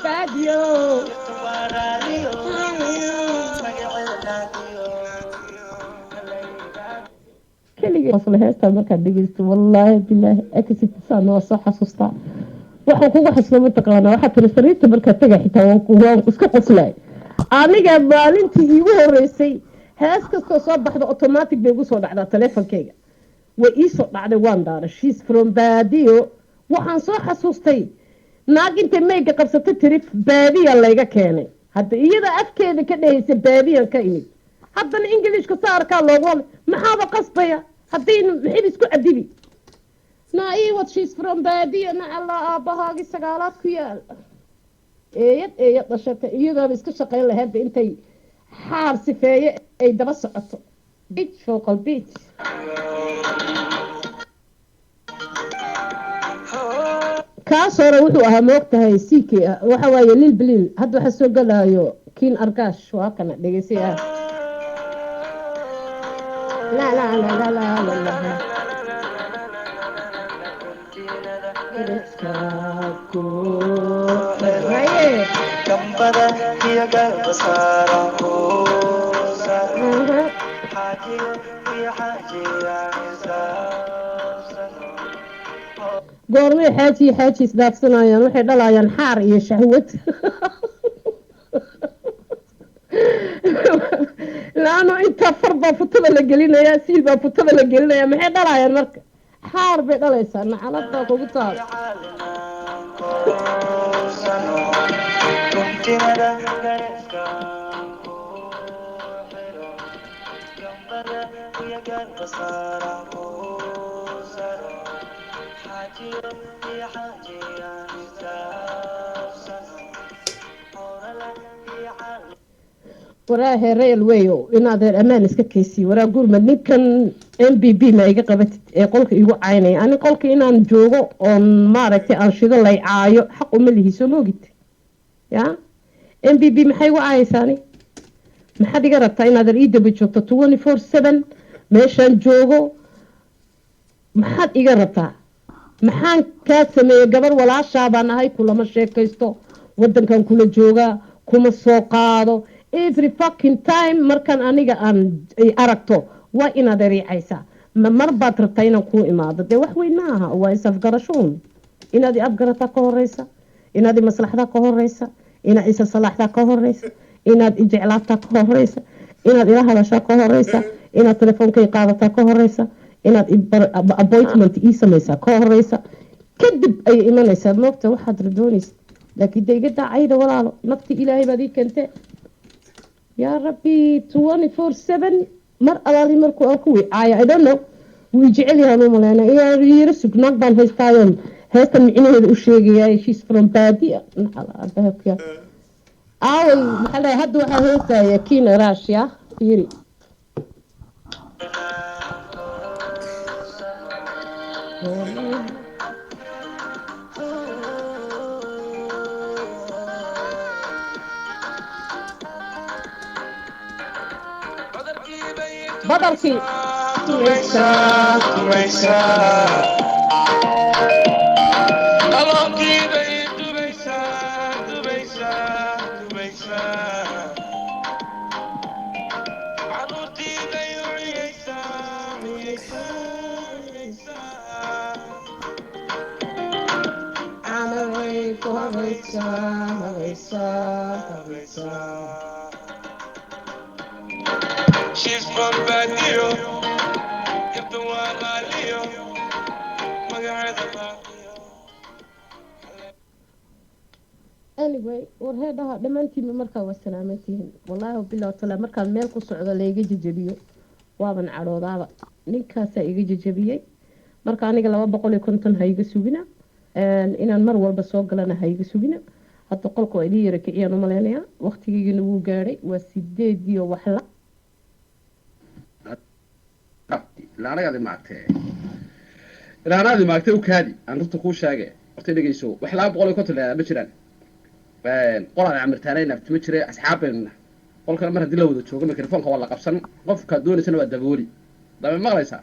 Baadiyo. Keligay qosla heestaa markaad dhegeysto, wallaahi bilaahi akasibtisaan waa soo xasuustaa. Waxaan kugu xasuusta, mataqaanaa, waxaa tiri sariirta markaad taga xitaa waan iska qoslay. Aniga maalintii iigu horeysay hees kastoo soo baxda automatic bay igu soo dhacdaa taleefonkeyga. Way iisoo dhacday, waan daaray "She's from Baadiyo". Waxaan soo xasuustay naag intay mayga qabsatay tiri baadiya layga keenay. Hadda iyada afkeeda ka dhehaysa baadiyan ka imid, haddana Ingilishka saarkaa loogu hadlay. Maxaaba qasbaya haddaynu maxayba isku cadibi naa ii wad? "She's from Baadiya", nacala aabbahaagii sagaalaad ku yaal. Eeyad eeyad dhashata, iyadaaba iska shaqayn lahaydba intay xaar sifeeye ay daba socoto beach fowqal beach. Kaas hore wuxuu ahaa, moogtahay, ck waxa waaye Lil Bliil. Hadda waxaa soo galayo Kiin Argaash, waa kana dhegeysay ah. La la la la la la la. Haye. Gambada iyo garbasaara ku sar xaajiyo iyo xaajiya isdhaafsano. Goormay xaaji iyo xaaji isdhaafsanayaan? Waxay dhalayaan xaar iyo shahwad laano. Intaa far baa futada la gelinayaa, siil baa futada la gelinaya. Maxay dhalayaan marka? Xaar bay dhalaysaa. Nacalad baa kugu taal. Sano guntinada gareeska ku xiro, gambada iyo garbasaara ku saro, xaajiyo iyo xaajiya isdhaafsano, horala iyo cali. Waraa heereel weyo, inaad ammaan iska keysiy. Waraa gurmad, ninkan MBB ma iga qabatid ee qolka igu caynaya? Ani qolka inaan joogo oon maaragtay aan shido lay caayo xaq uma lihi, soo moogid ya? MBB maxay igu caayaysaani? Maxaad iga rabtaa inaadan ii daba joogto 24/7 meeshaan joogo? Maxaad iga rabtaa? Maxaan kaa sameeyey? Gabar walaashaa baan ahay, kulama sheekaysto, wadankan kula joogaa, kuma soo qaado. Every fucking time markaan aniga aan ay aragto waa inaad eriicaysaa. Ma mar baad rabtaa inaan kuu imaado? Dee wax weyn ma aha, waa is afgarashuun. Inaad i afgarataa ka horeysa, inaad i maslaxdaa ka horeysa, inaad isa salaaxdaa ka horeysa, inaad i jeclaataa ka horeysa, inaad ila hadashaa ka horeysa, inaad telefoonkay qaadataa ka horeysa, inaad appointment ii samaysaa ka horeysa. Kadib ayay imanaysaa, moogta, waxaad radoonaysa. Laakiin de iga daacayda walaalo, nafti Ilaahay baad ii keentee. Yaa Rabbi, 24/7 mar alaali markuu aan ku wicaaya, I don't know, wuu jecel yahay u maleyna. Yaro sug, naag baan haystaayoon heestan micnaheeda u sheegaya. "She's from Baadiya", nacala abahabka. Aaway, maxaa dhahay? Hadda waxaa heesaya Kiina Rashia, fiiri. Badarkii. Dumaysaa, dumaysaa, qaloonkii bay dubaysaa, dubaysaa, dubaysaa, caruurtii bay uciyeysaa, ciyeysaa, ciyeysaa. Canabay ku habaysaa, habaysaa, habaysaa. She's from Badio, yarta waa qaaliyo, magaceeda Raadiyo. Anyway, war heedhaha, dhammaantiinba markaa waa salaamantihiin. Wallaahi bilaw tala, markaan meel ku socdo layga jejebiyo waaban cadhoodaaba. Ninkaasaa iga jejebiyey. Marka aniga 250 ha iga sugina, inaan mar walba soo galana ha iga sugina. Hadda qolka waa idin yara kiciyaan umaleynayaa, waqtigiigana wuu gaadhay, waa sideediyo waxla. Ilaanagaadi maagtee, ilaanaadi maagtay, u kaadi aan runta kuu sheege. Horta dhegeyso, wax 250 leedaa ma jiraan. Qolaad camirtaanay nafti ma jire. Asxaabeenna qolkana mar haddii la wada joogo mikrofoonka waa la qabsan, qofka doonaysana waa dabooli. Dame maqlaysaa?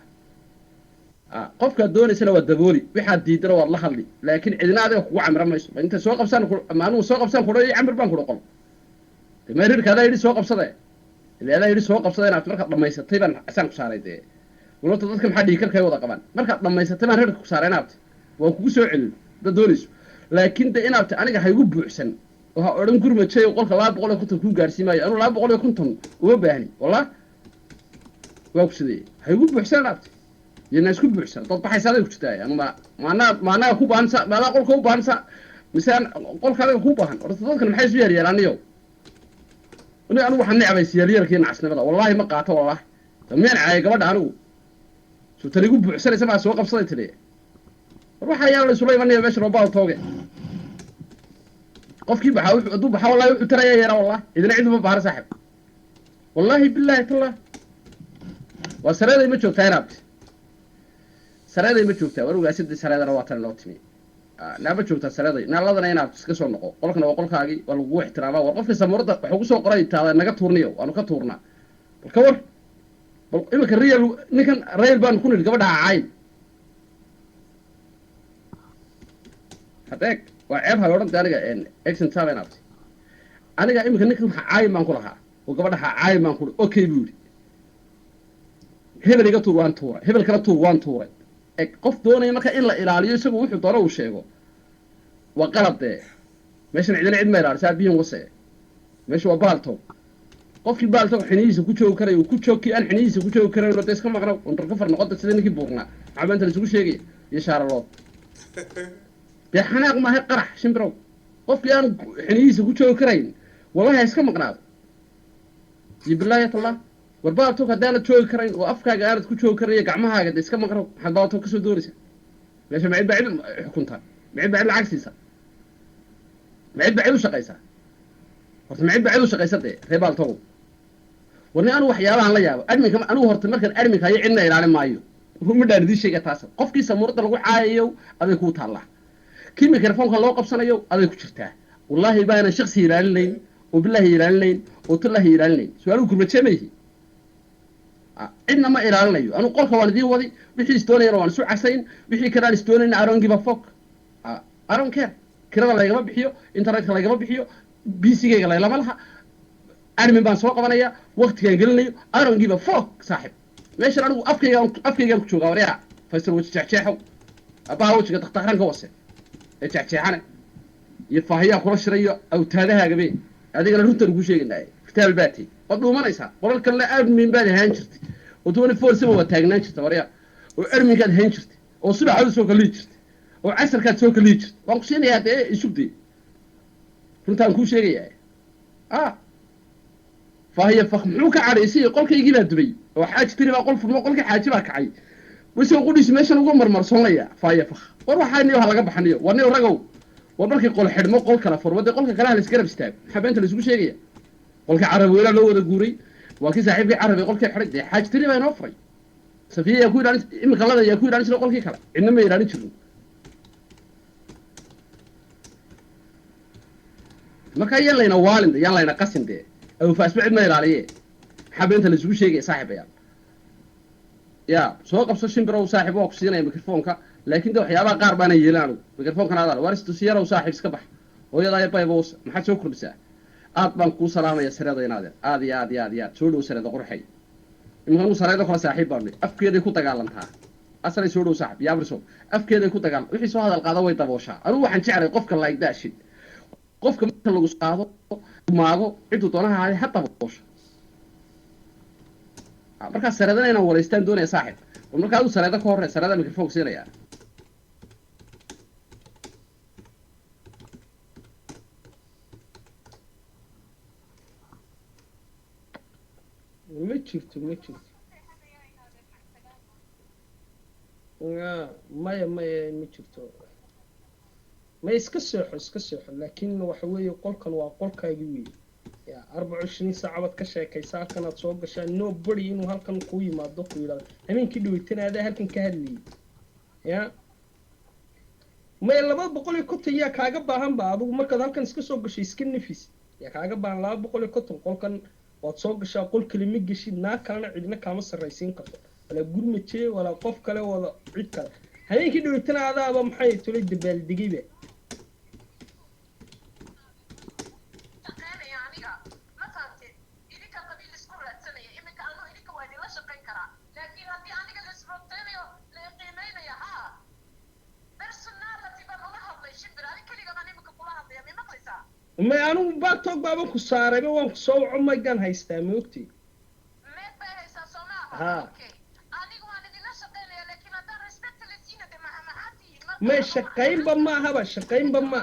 Qofkaad doonaysana waa dabooli, waxaad diidana waad la hadli, laakiin cidina adiga kugu camira mayso. Inta soo qabsaan ama anigu soo qabsaan kudha camir baan kudha qol merirka adaa yidhi soo qabsade, ile adaa yidhi soo qabsada. Inaad markaad dhamaysatay baan asaan ku saaray. Dee walota dadka maxaa dhihi karkay wada qabaan? Markaad dhamaysatay baan reerka ku saaray. Inaabti waan kugu soo celin dad doonayso, laakiin de inaabti aniga ha igu buuxsan oo ha odhan gurmajay qolka 250 kuu gaarsiin maayo. Anuu 250 uma baahni, wallah waa ku sideeyey. Ha igu buuxsan inaabti, yana isku buuxsan dad baxaysa aday ku jirtaa. Anu ma maanaa maanaa ku baahansa, maadaa qolka u baahansa mise qolka adiga kuu baahan? Horta dadkan maxay isu yeelyeelaaniyo? Anigu waxaan necbay siyalyarkii nacasnimada, wallahi ma qaato. Wallahi miyaan caayay gabadha anigu? Soo tan igu buuxsanaysa baa soo qabsaday tidhi. War waxaa yaa la isula imanaya meesha robaal tooge. Qofkii baxaa wuxuu hadduu baxaa, wallahi wuxuu taraya yeera. Wallahi idina cid uma baahna saaxib, wallahi billahi tallah. Waa sareeday ma joogtaa inaabti? Sareeday ma joogtaa? War ogaasidii sareedana waa tan inoo timi. Naa ma joogtaa sareeday? Naaladana inaad iska soo noqo. Qolkana waa qolkaagii, waa lagugu ixtiraamaa. War qofkii samuurada waxuu kusoo qoray taada naga tuurniyo, waanu ka tuurnaa. Bal ka war, bal iminka real ninkan rail baanu ku nidhi gabadha caay hadeeg waa ceeb. Hay odhan aniga accent saaba inaabti. Aniga iminka ninkan ha caayin baan ku lahaa oo gabadha ha caayin baan ku, okay buu yidhi. Hebel iga tuur, waan tuuray. Hebel kala tuur, waan tuuray. Qof doonaya marka in la ilaaliyo isagu wuxuu doono uu sheego waa qalad. Dee meeshan cidina cid ma ilaalisaa, biyin wase. Meesha waa baaltog. Qofkii baaltog xinihiisa ku joogi karayo ku joog, kii aan xinihiisa ku joogi karayn de iska maqno undercover noqoda sida ninkii buurnaa. Maxaa maanta la isugu sheegaya iyo shaaralood? Dee xanaaq maahay qarax shimbirow. Qofkii aan xinihiisa ku joogi karayn wallahi ha iska maqnaado iyo bilaahi tallah. War baaltog haddaanad joogi karayn oo afkaaga aanad ku joogi karayn iyo gacmahaaga, de iska maqno. Maxaad baaltog kasoo doonaysaa meesha? Ma cid baa cid xukuntaa? Ma cid baa cid lacag siisaa? Ma cid baa cid u shaqaysaa? Horta ma cid baa cid u shaqaysa dee ree baaltogow? War nin anigu waxyaabahan la yaabo adminka, anigu horta markaan adminka hayo cidna ilaalin maayo, midhaan idiin sheega taas. Qofkii samuurada lagu caayayo aday kuu taallaa, kii mikrofoonka loo qabsanayo aday ku jirtaa. Wallaahi baanan shaksi ilaalinayn oo bilaahi ilaalinayn oo tallaahi ilaalinayn. Su-aaluhu gurmajee ma yihi? Cidna ma ilaalinayo anigu. Qolka waan idiin wadi, wixii isdoonayana waan isu casayn, wixii kale aan isdoonayna I don't give a fuck, I don't care. Kirada laygama bixiyo, internetka laygama bixiyo, PC-gayga laylama laha. Admin baan soo qabanaya waktigaan gelinayo. I don't give a fuck saaxib. Meeshan anigu afkaygaan afkaygaan ku joogaa. Waryaa Faysal weji jeexjeexow, abaha wejiga daktakranka wase ee jeexjeexane iyo faahiyaa kula shirayo awtaadahaagabe, adigana runtaan kuu sheegaynaaye. Kitaab baati waad dhuumanaysaa. Qolal kalena admin baad ahaan jirtay oo 24/7 waad taagnaan jirta waryaa, oo adminkaad ahaan jirtay oo subaxaad soo kalii jirtay oo casarkaad soo kalii jirtay. Waan ku siinayaa dee, isugdee, runtaan kuu sheegayaa. Faahiya fak muxuu ka cadhaysay? Qolkaygii baa dubay oo xaaji tiri baa qol furmo, qolkii xaaji baa kacay wise qudhiis meeshan uga marmarsoonaya. Faahiya fak, war waxaa niyo ha laga baxaniyo. War niyo ragow, war markii qol xidhmo qol kala furmo, dee qolka kale ha la isgarab istaago. Maxaa beenta la isugu sheegaya? Qolka carab weynaa loo wada guuray, waa kii saaxiibkii carabi qolkii xidhay. Dee xaaji tiri baa inoo furay. Safiya yaa ku ilaalin iminka lada yaa ku ilaalin jiray qolkii kale? Cidna ma ilaalin jirin. Marka yaan layna waalin de, yaan layna qasin dee. Awfaasba cid ma ilaaliye, maxaa beenta la isugu sheegaya saaxiibayaal? Ya soo qabso shimbirow saaxiib, waa ku siinaya mikrofoonka, laakiin de waxyaabaha qaar baana yeelan anigu. Mikrofoonkan adaal waar istusiyarow saaxiib, iska bax hooyadaaya baybows. Maxaad soo kordhisaa? Aad baan kuu salaamaya sareeda inaadeer, aad iyo aad iyo aad iyo aad. Soo dhow sareeda qurxay. Iminka anigu sareeda kale saaxiib baanu, afkeeday ku dagaalantaa asalay. Soo dhow saaxiib yaabriso, afkeeday ku dagaal, wixii soo hadal qaada way dabooshaa. Anigu waxaan jeclay qofka like that shit. Qofka marka lagu qaado maago ciduu doonaha ahaadee ha daboosho. Markaa sareedana inaan waraystaan doonaya saaxib. War markaa aduu sareeda ka horre, sareeda mikrofoonka siinaya. Ma jirto, ma jirto. Maya maya, ma jirto. Ma iska seexo, iska seexo. Laakiin waxa weeye qolkan waa qolkaagi weeye ya 24 saac baad ka sheekaysa halkan aad soo gashaa. Nobody inuu halkan kuu yimaado ku yidhahdo habeenkii dhaweytana adaa halkan ka hadlayay ya. Maya, 250 yaa kaaga baahan ba? Adigu markaad halkan iska soo gashay iska nafis, yaa kaaga baahan 250? Qolkan waad soo gashaa, qol kale ma geshid, naag kalena cidina kaama sarraysiin karto. Walaa gurmaje, walaa qof kale, wada cid kale. Habeenkii dhaweytana adaaba maxay tulay dabaaldegayba. Shaqeynaya aniga, ma fahamtid? Idinka qabiil isku raadsanaya iminka, anu idinka waa idinla shaqayn karaa, laakiin haddii aniga la isroogteynayo, la qiimeynaya, haa, personality baan ula hadlay. Shimbir, ani keliga baan iminka kula hadlaya, may maqlaysaa? May, anigu baatoog baaban ku saarayba, waan ku soo waco, maygaan haystaa, ma ogti? Meed bay haysaa, soo maaha? Haa. Okay, aniga waan idinla shaqeynaya, laakiin haddaan respect la siina, de maxa maxaa tihiin marka? May, shaqaynba ma ahaba, shaqaynba ma.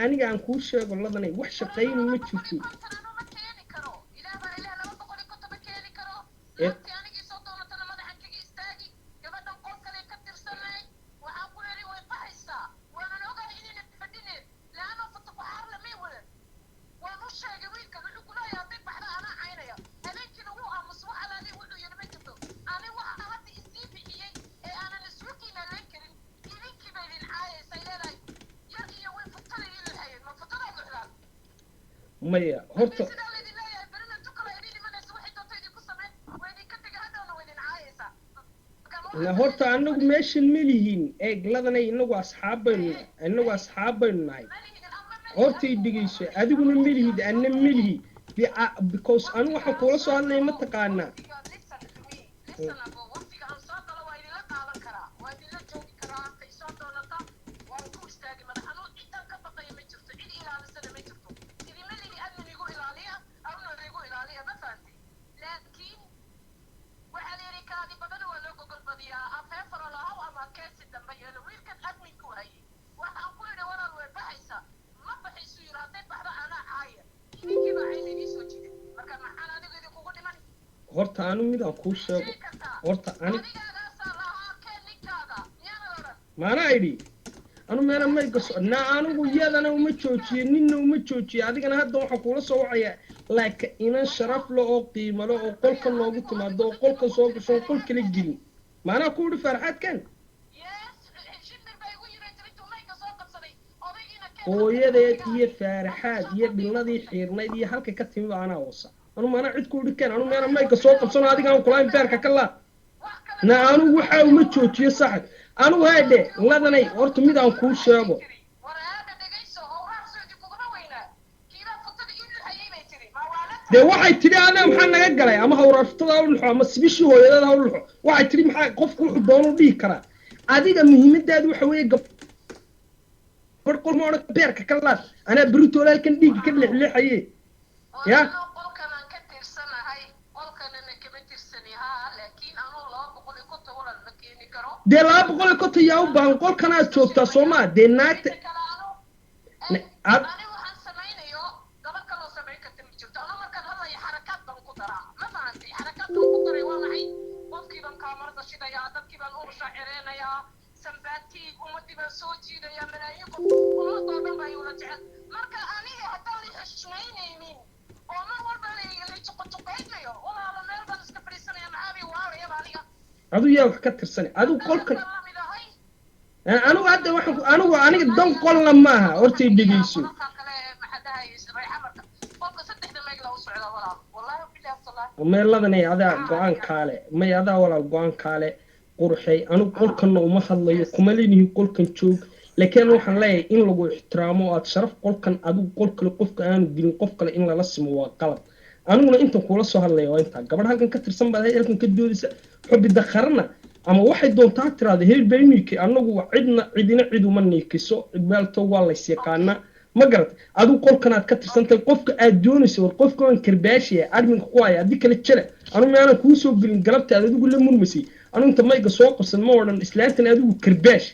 Aniga aan kuu sheego, ladanay, wax shaqayn ma jirto. 250 anu ma keeni karo, Ilaah baa Ilaah, 250 ma keeni karo. Naagtii anigii soo doonatana madaxan kaga istaagi. Gabadhan qol kale ka tirsanay, waxaan ku yidhi way baxaysaa, waanan ogahay inayna fadhineed laano fatakuxaar lamay wadan. Waan u sheegay wiilkan, wuxuu ku leeyahay hadday baxda anaa caynaya. Habeenkiina wuu aamus, wax alaali wuxuu yidhi ma jirto. Ani waxa hadda isii bixiyey ee aanan isugu leen karin, idinkii ba idin caayaysa, leedahay yar iyo way futada idin lahayen, ma futada luxdaan? Maya, horta sidaa laydin leeyahay, berina tukala idin imanaysa, waxay doonto idinku samayn, waa idinka tegay, hadhowna waa idin caayaysaa. Na horta anagu meeshan ma lihiin. Eeg ladanay, inagu asxaab baynu, inagu asxaab baynu nahay. Horta i dhegeyso, adiguna ma lihid, anna ma lihi, because anigu waxaan kuula soo hadlaya, ma taqaanaa? Listen to me, listen abo, waqtiga aan soo galo waa idinla qaadan karaa, waa idinla joogi karaa. Halka isoo doonata waan ku istaagi madax. Anuu cidan ka baqaya ma jirto, cid ilaalisana ma jirto. Idima lihi admin igu ilaaliya, awna igu ilaaliya, ma fahamtay? Laakiin waxaa la yidhi kaadi badan waa loo gogol badiyaa. Afeefaro lahaw ama keesi dambe yeelo. Wiilkan adminku hayay, waxaan ku yidhi walaal, way baxaysaa. Ma baxaysu yidhi, hadday baxdo anaa caaya. Idinkii baa cayn idiin soo jiday, marka maxaan anigu idinkugu dhiman? Horta anu mid aan kuu sheego. Sheegi kartaa. Horta ani Adigaagaasaa lahaa, keen ninkaaga, miyaanad odhan? Maanaa idhi anu meena may gaso na, anigu iyadana uma joojiye, ninna uma joojiye. Adigana hadda waxaan kuula soo wacaya like inan sharaf le oo qiimo le oo qolka noogu timaado oo qolka soo gasho oo qol kala gelin. Maanaa ku idhi farxadkan? Yes, Shimbir baa igu yiri intuu mayka soo qabsaday, odaygiina keen. Hooyadeed iyo faaraxaad iyo dhilladii xiirnayd iyo halka ka timid anaa wasa. Anu maanaa cid ku idhi keen? Anu meena mayka soo qabsano, adigaan kulahayn beerka ka laa. Wax kale Na anigu waxaa uma joojiyo, saaxib. Anigu haadhe ladanay, horta mid aan kuu sheego. Waraada dhegayso, howraar soo idinkuguma weynaa, kiibaa futada ii luxayay bay tiri, ma waalanta? Dee waxay tidhi adaa maxaa naga galay? Ama hawraartada ha u luxo ama sibishii hooyadada ha u luxo, waxay tidhi maxaa qofku wuxuu doono u dhihi karaa. Adiga muhiimadaadu waxa weeye gabadh qol ma odhan beerka ka laad, anaa beritoole halkan dhiigga ka leexleexaye ya. Anuu qolkan aan ka tirsanahay, qolkanana kama tirsani, haa, laakiin anuu 250 walaal ma keeni karo. Dee 250 yaa u baahan? Qolkanaad joogtaa, soo maa? Dee naagta Inta kale anu ani waxaan samaynayo gabadh kaloo samayn karta ma jirto. Anuu markaan hadlayo xarakaad baan ku daraa, ma fahantay? Xarakaad baan ku daray waa maxay? Qofkii baan kaamarada shidayaa, dadkii baan u mushaacirenayaa, sambaatiig ummadii baan soo jiidayaa, malaayiin qof, ummadoo dhan baa iwada jecel. Marka aniga haddaan la xushmaynaynin oo mar walba la juqajuqaynayo, walaalo, meel baan iska fadhiisanaya, maxaabii waalayaba aniga? Adu yaa wax ka tirsanay adigu qolkan? Baan lamid ahay. Anigu hadda waxaan anigu aniga dan qolna maaha. Hortay dhegeyso. Qolka kale maxaa dhahay, Xamarka qolka saddexda meeg lagu socdaa, walaal, wallahi billahi tallahi. Meeladanay adaa go-aan kaale, may adaa walaal go-aan kaale qurxay. Anigu qolkanna uma hadlayo, kuma leenihin qolkan joog, laakiin waxaan leeyahay in lagu ixtiraamo oo aad sharaf qolkan. Adigu qol kale qofka aanu dilin, qof kale in lala simo waa qalad. Aniguna intan kuula soo hadlaya waa intaa gabadh halkan ka tirsan baad halkan ka doodaysa, xubbi dakharna ama waxay doontaa tiraahdo heer bay niikay. Anagu cidna cidina cid uma niikiso, meelto waa lays yaqaanaa, ma garat? Adigu qolkan aad ka tirsantahay, qofka aad doonayso, war qofka waan karbaashiya adminka ku haya, haddii kale jala. Anu meelan kuu soo gelin galabta aad adigu la murmasay, anu inta mayga soo qabsan ma odhan islaantan adigu karbaash.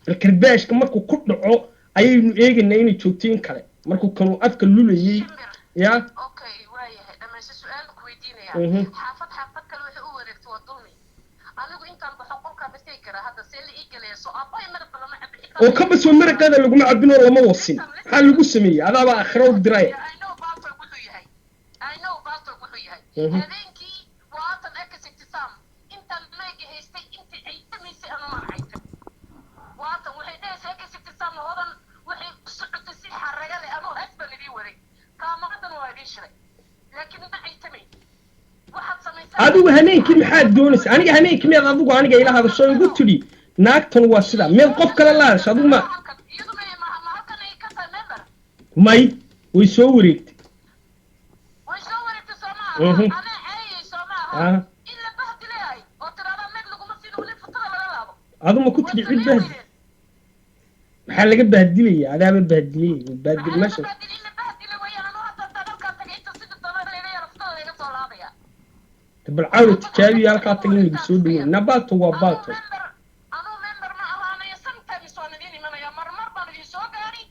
Bal karbaashka markuu ku dhaco ayaynu eegaynaa inay joogto in kale, markuu kanuu afka lulayay ya. Okay, waayahay, dhamayso. Su-aal ku weydiinaya. Xaafad xaafad kale waxay u wareegtay waa dulmi. Anigu intaan baxo qolkaa ma tegi karaa? Hadda see la ii gelaya? Soo aabbahay maraba lama cabi xitaa. Oo ka basoo maraqeeda laguma cabin oo lama wasin, maxaa lagu sameeyey? Adaabaa aakhiro u diray. I know Baltog wuxuu yahay, I know Baltog wuxuu yahay. Habeenkii waatan ekas ibtisaam intaan meega haystay, intii ay tamaysay anu maan caytay. Waatan waxay dhehaysaa ekas ibtisaam hodan waxay u socotay si xaraga leh, anuu hees baan idiin waday, kaamaradan waa idiin shiray, laakiin ma caytamay. Waxaad samaysan. Adigu hameenkii maxaad doonaysa? Aniga hameenkii miyaad adigu aniga ila hadasho igu tidhi naagtan waa sidaa? Miyaad qof kale la hadasho adigu ma? Iyadu ma halkan ay ka tahay member? May, way soo wareegtay. Way soo wareegtay, soo maaha? Anaa ceeyay, soo maaha? In la bahdilayahay oo tiraahdaa meg laguma siin, weli futada laga laabo. Adu ma ku tidhi cid bahdi? Maxaa laga bahdilaya? Adaaba bahdilay, bahdil meesha. Bahdil in la bahdila weeyaan. Anuu hadda haddaan halkaa tagay, inta sida doona layga yara futada layga soo laabaya. Bal caawa tijaabiya, halkaa tag in lagu soo dhaweyn na baalto waa baalto. Anuu member ma ahaanayo. Sometimes waan idiin imanaya, marmar baan idin soo gaari,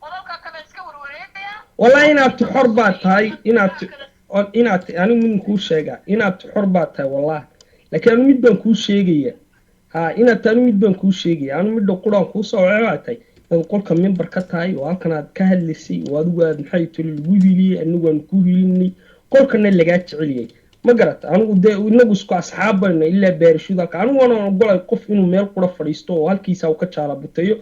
qolalka kale iska warwareegaya. Wallahi inaad xor baa tahay, inaad anigu mid kuu sheegaa, inaad xor baa tahay wallahi, laakiin anigu mid baan kuu sheegaya. Ha, inaad anigu mid baan kuu sheegaya, anigu midha quraan kuu soo baa tahay inaad qolka member ka tahay oo halkan aad ka hadlaysay oo adigu aad maxay tuli lagu hiliyey, anigu aan ku hilinay, qolkana lagaa jeceliyey, ma garata? Anigu dee inagu isku asxaab bayno ilaa baarishada halka. Anigu waan ogolay qof inuu meel qura fadhiisto oo halkiisa uu ka jaalabuteeyo.